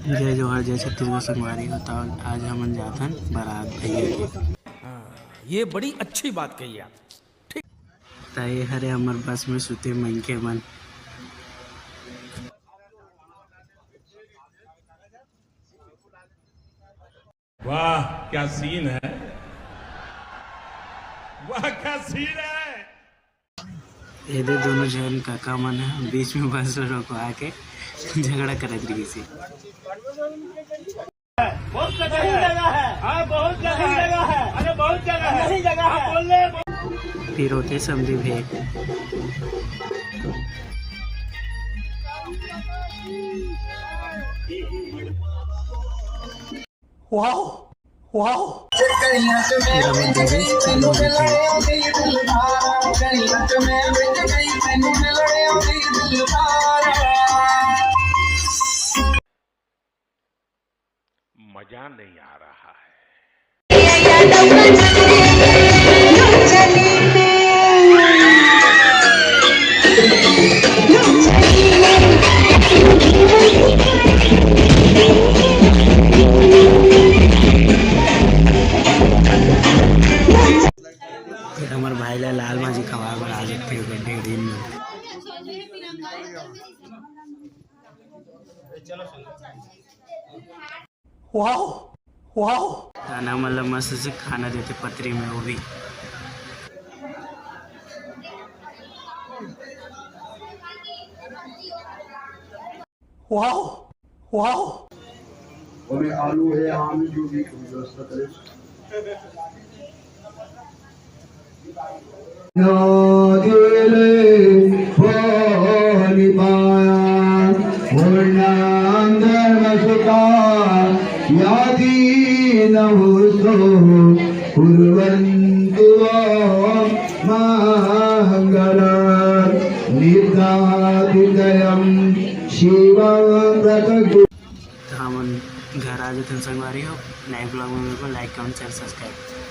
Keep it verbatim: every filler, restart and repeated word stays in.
जय जोहार, जय छत्तीसगढ़ संगवारी हो। त आज हमन जाथन बारात भैया के। हाँ, ये बड़ी अच्छी बात कही आप। त ये हरे हमर बस में सुते मनखे मन। वाह, क्या सीन है, वाह, क्या सीन है। एदे दोनों झन काका मन ह बीच में बस ल रोकवा के झगड़ा करत रहिस हे। बहुत जगह है। हाँ, बहुत जगह है। अरे, बहुत जगह है। नहीं जगह है। फिर होते समधी भेंट। Wow, wow. मजा नहीं आ रहा है। फिर हमर भाई ला लाल भाजी खवाए बर आ जाथे ओकर डेहरी में। Wow, wow. दाना मन ला मस्त से खाना देथे पतरी में, वो भी। Wow, wow. ओमे आलू है, आम है, जो भी व्यवस्था करें। नागेले पानी पाया, ओरनाम धर्म सुता, यादी नमुसो, कुर्वन्तु वो मंगला, निदादितयम शिवम प्रतगु। त हमन घर आ जथन संगवारी हो, नए vlog में मिलबो, like, comment, share, subscribe।